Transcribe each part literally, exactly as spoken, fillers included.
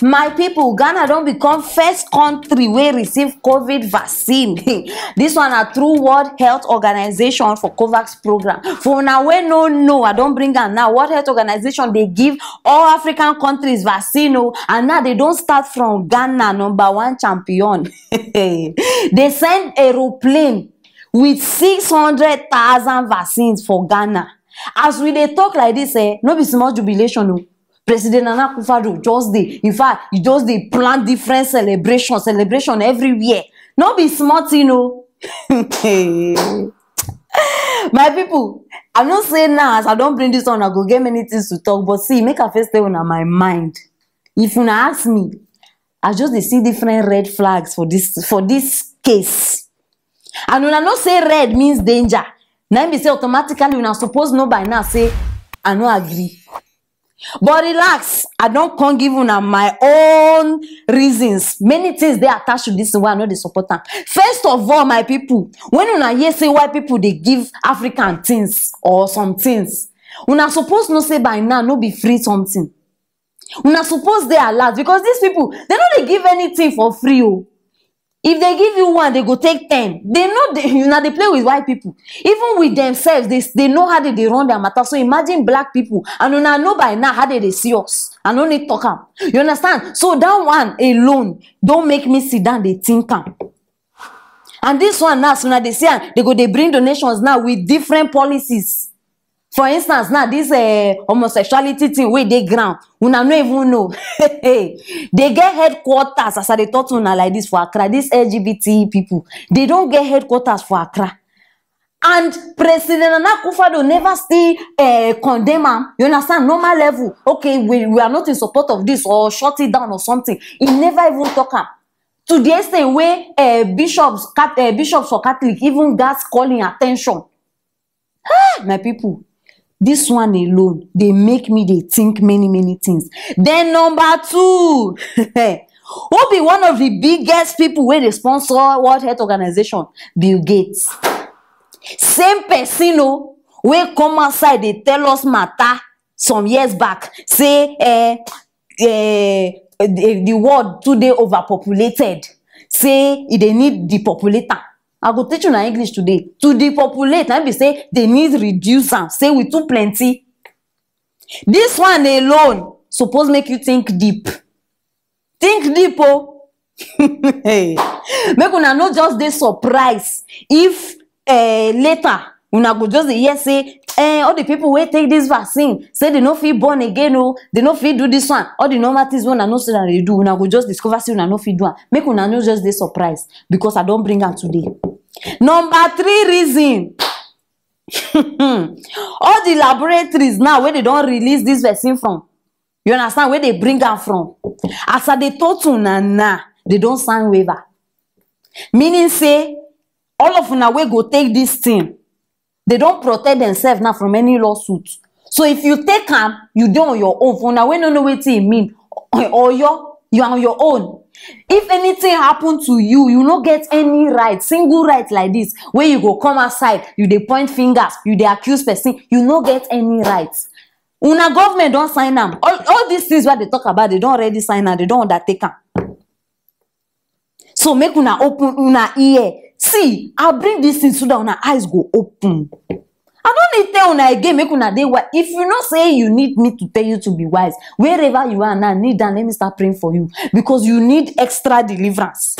My people, Ghana don become first country wey receive COVID vaccine. This one na through World Health Organization for COVAX program. For una wey no know, I don bring am now. World Health Organization dey give all African countries vaccine o, and now they don start from Ghana, number one champion. They send aeroplane with six hundred thousand vaccines for Ghana. As we dey talk like this, eh, no be small jubilation o. President Nana Akufo-Addo just dey, in fact, e just dey plan different celebration, celebration everywhere. No be small thing o. My people, I know say now as I don bring this one, I go get many things to talk, but see, make I first tell una my mind. If una ask me, I just dey see different red flags for this, for this case. And una know say red means danger. Na im be say automatically una suppose know by now say I no agree. But relax, I don come give una my own reasons. Many things dey attached to this thing wey I no dey support am. First of all, my people, when una hear say why people dey give African things or some things, una suppose know say by now no be free something. Una suppose dey alert, because these people, they no dey give anything for free o. If they give you one, they go take ten. They know they, una dey play with white people. Even with themselves, they, they know how they dey run their matter. So imagine black people, and una know by now how they dey see us. I no need talk am. You understand? So that one alone don make me sit down dey think am. And this one now, as una dey see am, they go dey bring donations now with different policies. For instance, now this, eh, homosexuality thing wey dey ground, una no even know. They get headquarters, as I dey talk to una like this, for Accra. These L G B T people, they don get headquarters for Accra. And President Nana Akufo-Addo never still, eh, condemn am. You understand? Normal level. Okay, we, we are not in support of this or shut it down or something. He never even talk am. To the extent wey, eh, bishops, Cat-, eh, bishops for Catholic even gas calling attention. Ah, my people, this one alone dey make me dey think many, many things. Then number two, who be one of the biggest people wey dey sponsor World Health Organization? Bill Gates. Same person o, wey come outside dey tell us matter some years back, say, eh, eh, the, the world too dey overpopulated, say e dey need depopulate am. I go teach una English today. To depopulate, na be say they need reduce am, say we too plenty. This one alone suppose make you think deep. Think deep o. Make una no just dey surprise if, eh, later una go just dey hear say, eh, all the people wey take this vaccine say they no fit born again o, they no fit do this one, all the normal things wey una know say una dey do, una go just discover say una no fit do am. Make una no just dey surprise, because I don bring am today. Number three reason, all the laboratories now wey they don release this vaccine from, you understand, where they bring am from. As I dey talk to una now, they don sign waiver. Meaning say, all of una wey go take this thing, they don protect themselves now from any lawsuit. So if you take am, you dey on your own. For una wey no know wetin e mean, Oyo, you are on your own. If anything happen to you, you no get any right, single right like this, wey you go come outside, you dey point fingers, you dey accuse person, you no get any right. Una government don sign am. All, all these things wey they talk about, they don already sign am, they don undertake am. So make una open una ear. See, I bring this thing so that una eyes go open. I no need tell una again, make una dey wise. If you know say you need me to tell you to be wise, wherever you are now, kneel down, let me start praying for you, because you need extra deliverance.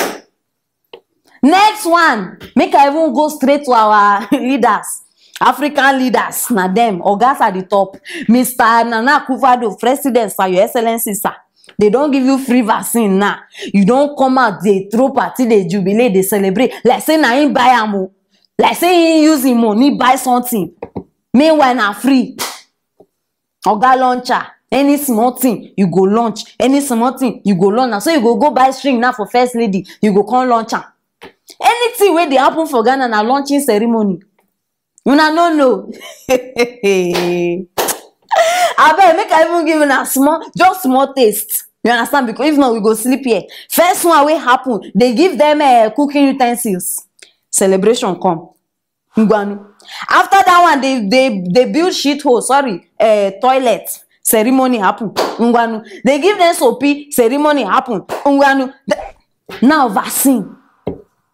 Next one, make I even go straight to our leaders, African leaders, na them, ogas at the top, Mister Nana Akufo-Addo, President, sir, Your Excellency, sir. They don give you free vaccine now. You don come out, dey throw party, dey jubilate, dey celebrate. Like say na him buy am o. Like say he use him money buy something. Meanwhile, na free. Oga launcher, any small thing, you go launch. Any small thing, you go launch. Na so you go go buy string now for First Lady, you go come launch am. Anything wey dey happen for Ghana na launching ceremony. Una no know. Abeg, make I even give una small, just small taste. You understand? Because if not, we go sleep here. First one wey happen, they give them, eh, cooking utensils. Celebration come. Ngwanu. After that one, they, they, they build shit hole, sorry, eh, toilet. ceremony happen, ngwanu. They give them soapy, ceremony happen, ngwanu. The- now vaccine,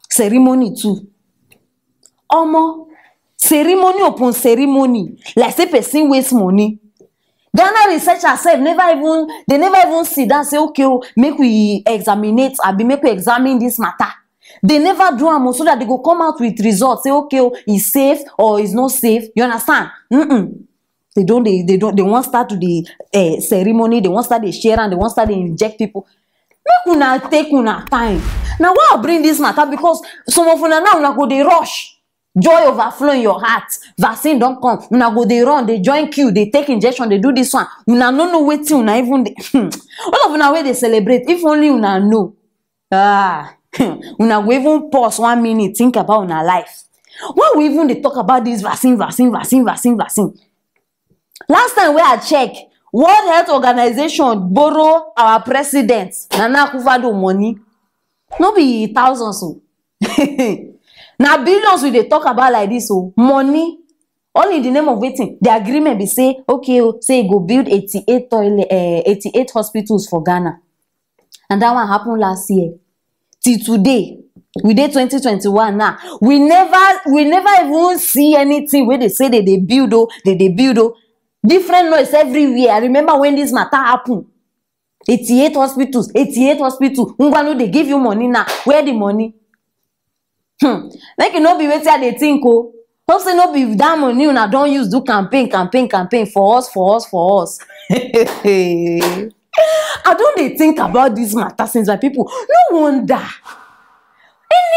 ceremony too. Omo, ceremony upon ceremony, like say person waste money. Ghana researchers sef never even, they never even sit down say, okay o, make we examinate, abi make we examine this matter. They never do am o, so that they go come out with results say, okay o, e safe or e no safe. You understand? Mm-mm. They don dey, they don, they wan start to dey, eh, ceremony, they wan start dey share am, they wan start dey inject people. Make una take una time. Na why I bring this matter, because some of una now, una go dey rush. Joy overflow in your heart. Vaccine don come. Una go dey run, dey join queue, dey take injection, dey do this one. Una no know wetin una even dey. All of una wey dey celebrate, if only una know. Ah, una go even pause one minute, think about una life. Why we even dey talk about this vaccine, vaccine, vaccine, vaccine, vaccine? Last time wey I check, World Health Organization borrow our president, Nana Akufo-Addo, money. No be thousands o. Na billions we dey talk about like this o. Money. All in the name of wetin? The agreement be say, okay o, say e go build eighty-eight toilet, eh, eighty-eight hospitals for Ghana. And that one happen last year. Till today, we dey twenty twenty-one now. We never, we never even see anything wey dey say they dey build o, they dey build o. Different noise everywhere. I remember when this matter happen. Eighty-eight hospitals, eighty-eight hospitals. Ngwanu, they give you money now. Where the money? Hmm. Make e no be wetin I dey think o. Hope say no be that money una don use do campaign, campaign, campaign for us, for us, for us. I don dey think about this matter since, my people. No wonder.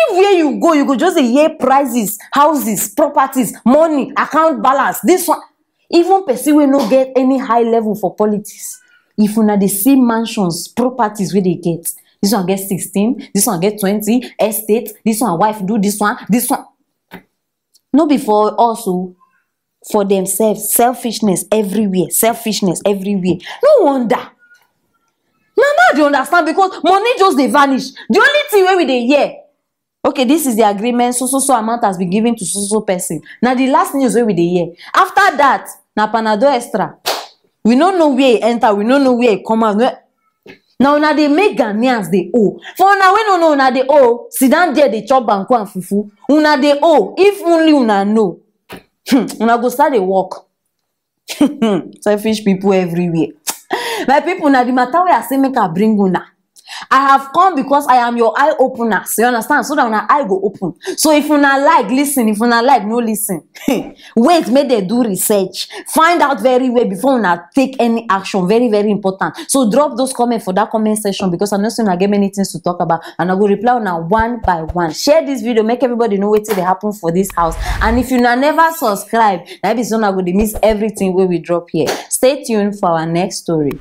Anywhere you go, you go just dey hear prices, houses, properties, money, account balance, this one. Even person wey no get any high level for politics, if una dey see mansions, properties wey dey get, this one get sixteen, this one get twenty, estate, this one wife do this one, this one. No be for us o, for themselves, selfishness everywhere, selfishness everywhere. No wonder. Na now I dey understand, because money just dey vanish. The only thing wey we dey hear, okay, this is the agreement, so, so, so amount has been given to so, so person. Na the last news wey we dey hear. After that, na Panadol Extra. We no know where e enter, we no know where e come out. No, na una dey make Ghanaians dey owe. For una wey no know, una dey owe. Sit down there, dey chop banku and fufu. Una dey owe. If only una know. Hmm, una go start dey work. Selfish people everywhere. My people, na the matter wey I say make I bring una. I have come because I am your eye openers. You understand? So that una eye go open. So if una like, listen. If una like, no listen. Wait, make they do research. Find out very well before una take any action. Very, very important. So drop those comments for that comment section, because I know say una get many things to talk about, and I go reply una one by one. Share this video, make everybody know wetin dey happen for this house. And if una never subscribe, na be so una go dey miss everything wey we drop here. Stay tuned for our next story.